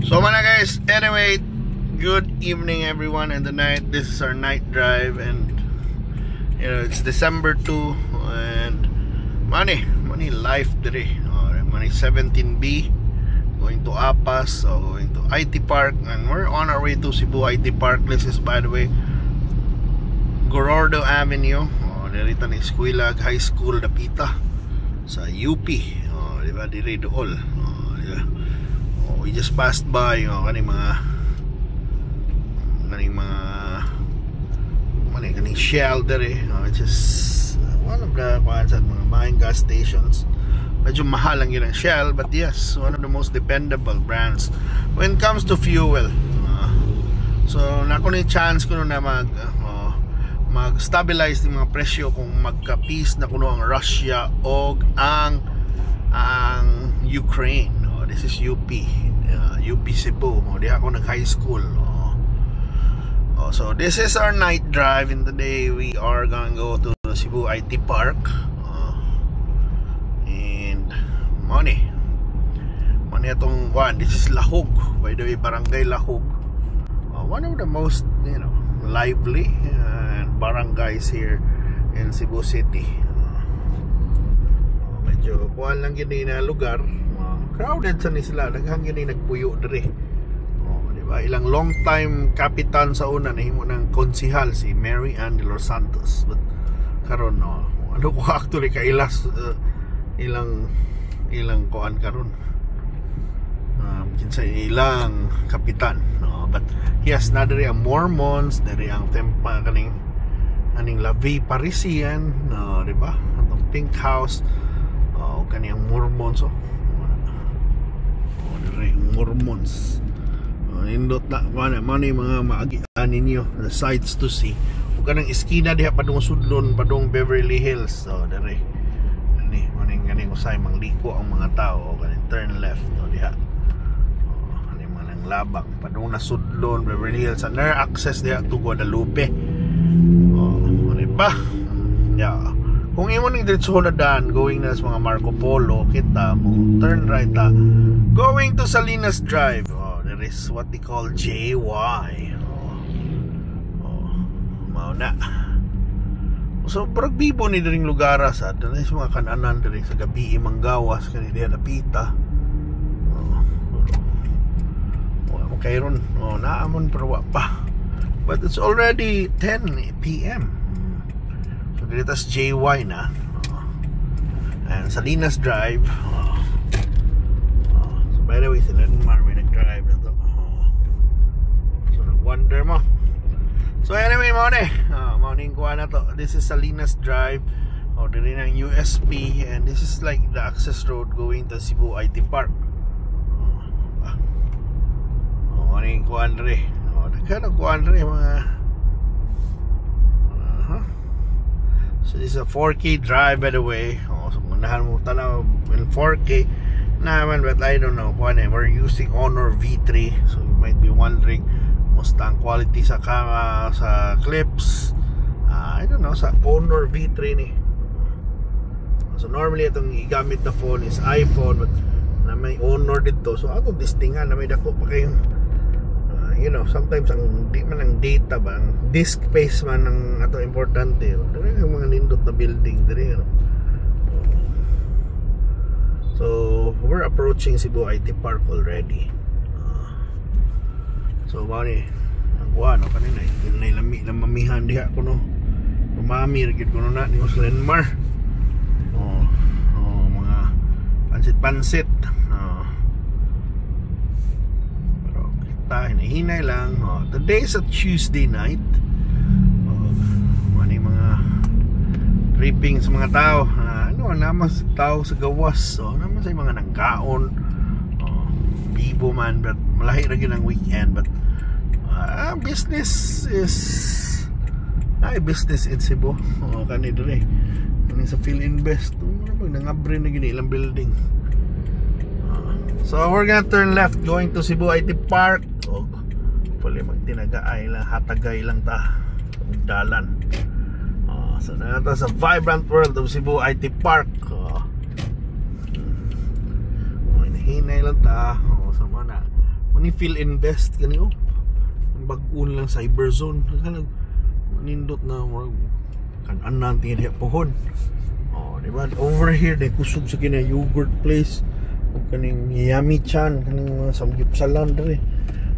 So mga guys, anyway, good evening, everyone, and the night. This is our night drive and it's December 2 and money, money life dire. Money 17B going to Apas, so going to IT Park, and we're on our way to Cebu IT Park. This is, by the way, Gorordo Avenue. Oh, diri ta ni eskwela, High School dapita sa UP. Oh, di ba, diri dool. Oh, di ba? Oh, we just passed by, oh, kaning mga mani kaning Shell diri. Oh, it's just one of the kuan sa mga main gas stations. Medyo mahal ang yun ang Shell, but yes, one of the most dependable brands when it comes to fuel. So nako ni chance kuno na mag stabilize yung mga presyo kung magka-peace na kuno ang Russia og ang Ukraine. Oh, this is UP. UP Cebu. Oh, di ako nag high school. Oh. Oh, so this is our night drive and today we are gonna go to the Cebu IT Park. And money. Money atong one. This is Lahug. By the way, Barangay Lahug. One of the most lively barangays here in Cebu City. Medyo kuan lang gini na lugar. Crowded sa ni sila. Daghan gini nagpuyo diri. Oh, di ba? Ilang long time kapitan sa una, nahimo ng konsihal si Mary Ann de los Santos. But karon, no, ano ko actually kailas ilang ilang kuan karon. Kinsa ilang kapitan, no? But yes, na diri ang Mormons, diri ang tempa kaning aning La Vie Parisian, no, di ba? Atong Pink House, oh, kani ang Mormons, oh. Oh, diri ang Mormons. Oh, nindot na kuan man mga maagian ninyo, the sights to see. Ug kanang iskina diha padung Sudlon, padung Beverly Hills. So diri. Ani maning ganing usay mangliko ang mga tao, kaning turn left, no, diha. Oh, ani mga nang labang padung na Sudlon, Beverly Hills, and there access diha to Guadalupe. Oh, ano pa? Yeah. Kung imo ning diretso na daan going na sa mga Marco Polo, kita mo turn right ta going to Salinas Drive. Oh, there is what they call JY. Oh. Oh, mao na. So, parang bibo ni diring lugar sa dali sa mga kananan diri sa gabi manggawas kani diha napita. Oh, pero wa mo kayron. Oh, naamon pero wa pa. But it's already 10 p.m. So dito tas JY na. Oh. And Salinas Drive. Oh. Oh. So by the way, si Lenmar may nag-drive na to. Oh. So nag-wonder mo. So anyway, mo ni. Mao ning kuha na to. This is Salinas Drive. Oh, diri ng USP and this is like the access road going to Cebu IT Park. Oh, ah. Oh, ano yung kuan diri? Oh, daghan og kuan diri mga. So this is a 4K drive, by the way. Oh, so unahan mo tanaw in 4K naman, but I don't know kuan eh. We're using Honor V3, so you might be wondering musta ang quality sa camera, sa clips. I don't know sa Honor V3 ni. So normally itong igamit na phone is iPhone, but na may Honor dito. So atong testingan na may dako pa kayong sometimes ang di man ang data ba, ang disk space man ang ato importante. Diri ang mga nindot na building diri, ano. So we're approaching Cebu IT Park already. So mao ni ang kuha no kanina eh, lami na mamihan diha kuno. Umami ra gyud kuno na ni Lenmar. Oh, mga pansit-pansit. Oh. Pero kita hinahinay lang. Oh, today is a Tuesday night. Oh, ano yung mga tripping sa mga tao. Ano, naman sa tao sa gawas. Oh, naman sa mga nangkaon. Oh, bibo man, but malahi ra gyud ang weekend, but business is ay business in Cebu. Oh, kani dire. Kani sa Filinvest. Oh, ano ba nangabre na gini ilang building. So we're gonna turn left going to Cebu IT Park. Oh, hopefully magtinagaay lang, hatagay lang ta dalan. Oh, so na sa vibrant world of Cebu IT Park. Oh. Oh, hinahinay lang ta. Oh, so mo na. Mani Filinvest kani oh. Ang bag-o lang cyber zone. Naghalag nindot na murag kan-anan tingin diha pohon. Oh, di ba? Over here day kusog sa kina yogurt place ug kaning Yummy Chan, kaning mga samgyupsalan dere.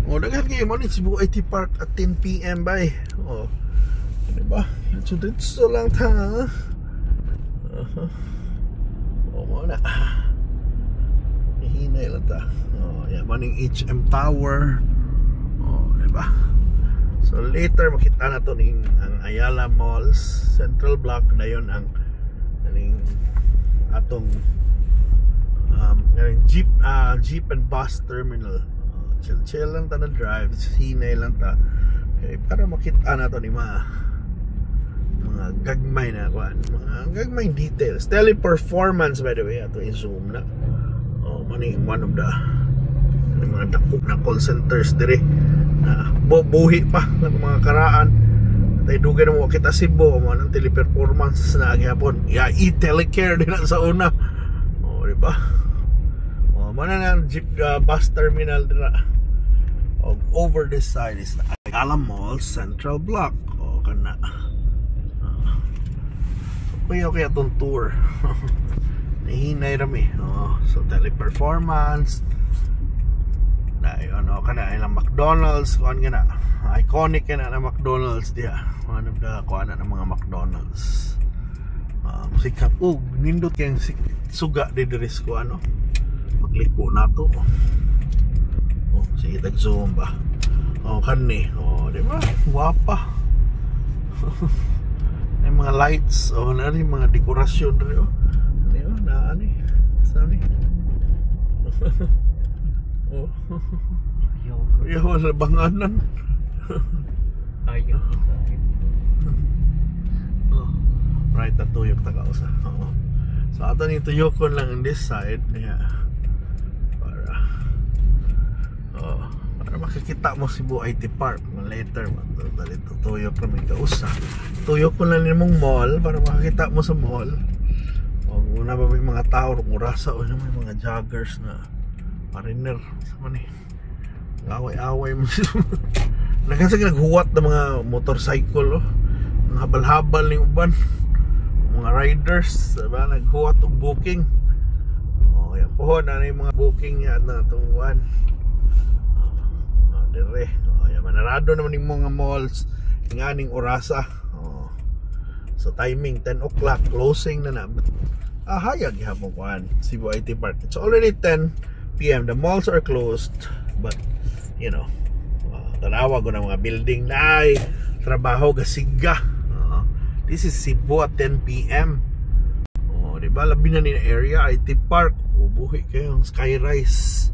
Oh, daghan kaayo mo ni Cebu IT Park at 10 PM bay. Oh. Di ba? So dito lang ta. Oh, mo na. Hinay lang ta. Oh, yan maning HM Tower. Oh, di ba? So later makita na to ning ang Ayala Malls, Central Block, dayon ang kaning atong kaning jeep and bus terminal. Chill chill lang ta na drive, hinay lang ta. Okay, para makita na to ni mga gagmay na kuan, mga gagmay details. Teleperformance, by the way, ato i-zoom na. Oh, maning one of the mga dako na call centers dire na buhi pa ng mga karaan. Tay dugay na mo kita Cebu mo nang Teleperformance na gihapon. Ya, e-telecare din na sa una. Oh, di ba? Oh, mo na ang jeep bus terminal dira. Oh, over this side is the Ayala Mall Central Block. Oh, kana. Okay atong tour. Nahinay rami. Oh, so Teleperformance. Na ano kana ilang McDonald's kuan nga na. Iconic kana na McDonald's diha. One of the kuan na ng mga McDonald's. Sikap og nindot kayong suga di diri sa kuan, ano. Pagliko nato. Oh, sige tag zoom ba. Oh, kani. Oh, di ba? Wapa. May mga lights, oh, na yung mga dekorasyon diri oh. Ano yun? Na ano eh? Saan eh? Oh. Yogurt. Yaw, labanganan. Ayaw. Oh. Right, natuyok ta kausa. Oo. So ato ni tuyokon lang in this side niya. Para oh, para makikita mo Cebu IT Park later man dali tuyok na may kausa. Tuyok ko lang nimong mall para makakita mo sa mall. O una ba may mga tao rong orasa o may mga joggers na mariner sa man eh. Away-away mo. Nagkasag naghuwat ng mga motorcycle oh. Mga habal-habal ni uban. Mga riders, diba? Naghuwat og booking. Oh, yan po na yung mga booking niya na itong one. Oh, dire. Oh, yan manarado naman yung mga malls nganing orasa. Oh. So timing 10 o'clock closing na na. Ah, hayag gihapon kuan Cebu IT Park. It's already 10 PM. The malls are closed, but tanawa ko ng mga building na ay trabaho gasiga. This is Cebu at 10 PM. Oh, di ba? Labi na ni area IT Park. Oh, buhi kayo ang skyrise.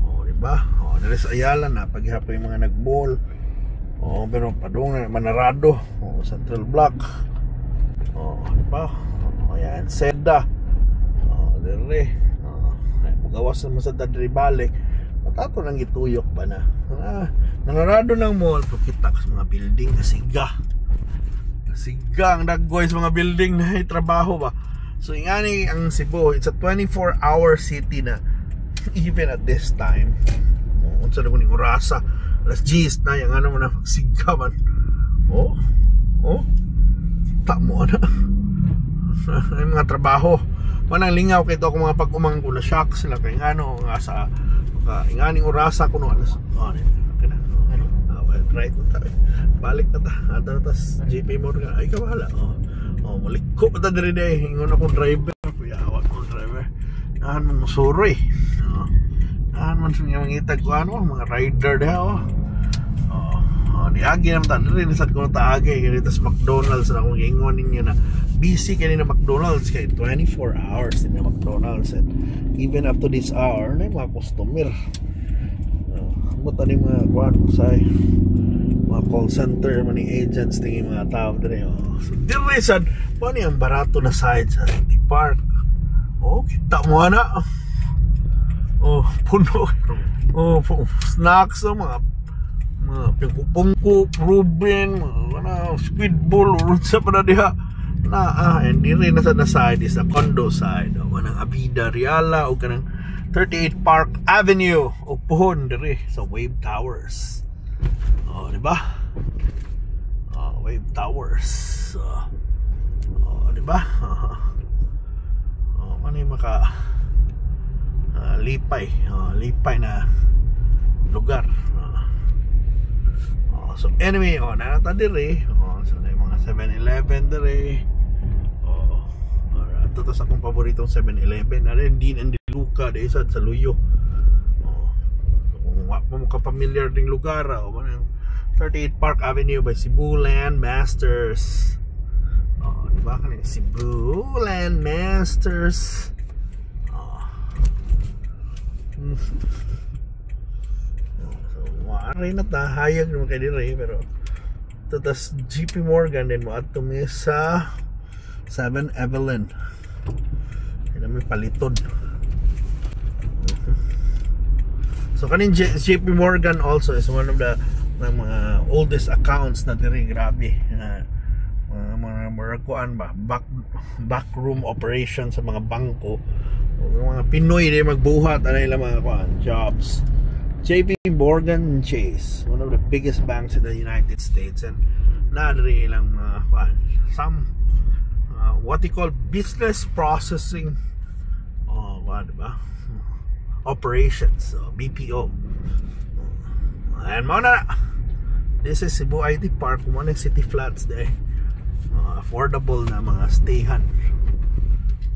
Oh, di ba? Oh, diri sa Ayala na paghapon yung mga nag-mall. Oh, pero padung na manarado. Oh, Central Block. Oh, di ba? Oh, yan, Seda. Oh, dire. Oh, ay, mugawas naman sa diri balik. Patato nang gituyok ba na. Ah, nanarado ng mall, pero kita sa mga building kasiga. Kasiga ang daggoy sa mga building na ay trabaho ba. So ingani ang Cebu, it's a 24-hour city na even at this time. Oh, unsa na kuning orasa? Alas 10 na yung ano mo na magsiga man. Oh. Oh. Ta mo na. Ay mga trabaho. Manang lingaw kay ako mga pag-umang ko na shock sila kay ngano nga sa ka inganing orasa kuno alas oh, okay na. Ano? Ah, well, right na ta. Balik na ta. Ato na ta sa JP Morgan. Ay ka bahala. Oh. Oh, muliko ta diri day. Ingon akong driver. Kuya, awat akong driver. Nahan mo musuroy. Oh. Nahan man sa mga ngitag ko ano, mga rider diha oh. Oh, oh niagi naman ta diri ni sad ko taagi kay dito sa McDonald's na akong giingon ninyo na busy kay na McDonald's kay 24 hours din na McDonald's and even up to this hour na mga customer. Oh, mo tani mga kuan say mga call center man ni agents tingi mga tao dire oh. So dire sad mo ni ang barato na side sa IT Park. Oh, kita mo na. Oh, puno. Oh, snacks oh, mga pungko, Ruben, mga ano, squid ball, unsa pa na diha. Na ah, and dire na sa na side is the condo side. Oh, kanang Avida Riala o kanang 38 Park Avenue o puhon diri sa Wave Towers. Oh, di ba? Oh, Wave Towers. Oh, di ba? Oh, ano yung maka lipay, oh, lipay na lugar. Oh, so anyway, oh, naa ta diri. Oh, so na yung mga 7-Eleven diri. Oh, alright. Ito sa akong paboritong 7-Eleven. Ano din ang Luca di sa Luyo. Oh. So, kung wa pa mo ka-familiar ding lugar, oh, manang 38 Park Avenue by Cebu Land Masters. Oh, di ba kaning Cebu Land Masters? Oh. Oh, so, wari na ta, hayag naman kay dire, pero tas JP Morgan din mo adto mi sa 7 Evelyn. Kaya may paliton. So kaning JP Morgan also is one of the ng mga oldest accounts na diri, grabe na mga mga kuan ba, backroom operation sa mga bangko. O, mga Pinoy di magbuhat ana ilang mga kuan jobs. JP Morgan Chase, one of the biggest banks in the United States, and naa diri ilang mga kuan, some what you call business processing, oh, kuan, diba, operations, so BPO. And mao na. This is Cebu IT Park, mo na City Flats de. Affordable na mga stayhan.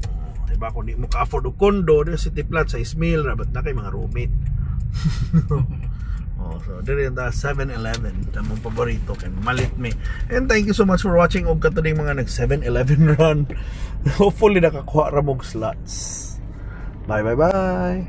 Oh, diba kung di mo ka-afford og condo, di City Flats sa Ismail ra but na kay mga roommate. Oh, so diri ta 7-Eleven, among paborito kay malit mi. And thank you so much for watching og kato ding mga nag 7-Eleven run. Hopefully nakakuha ra mog slots. Bye bye bye.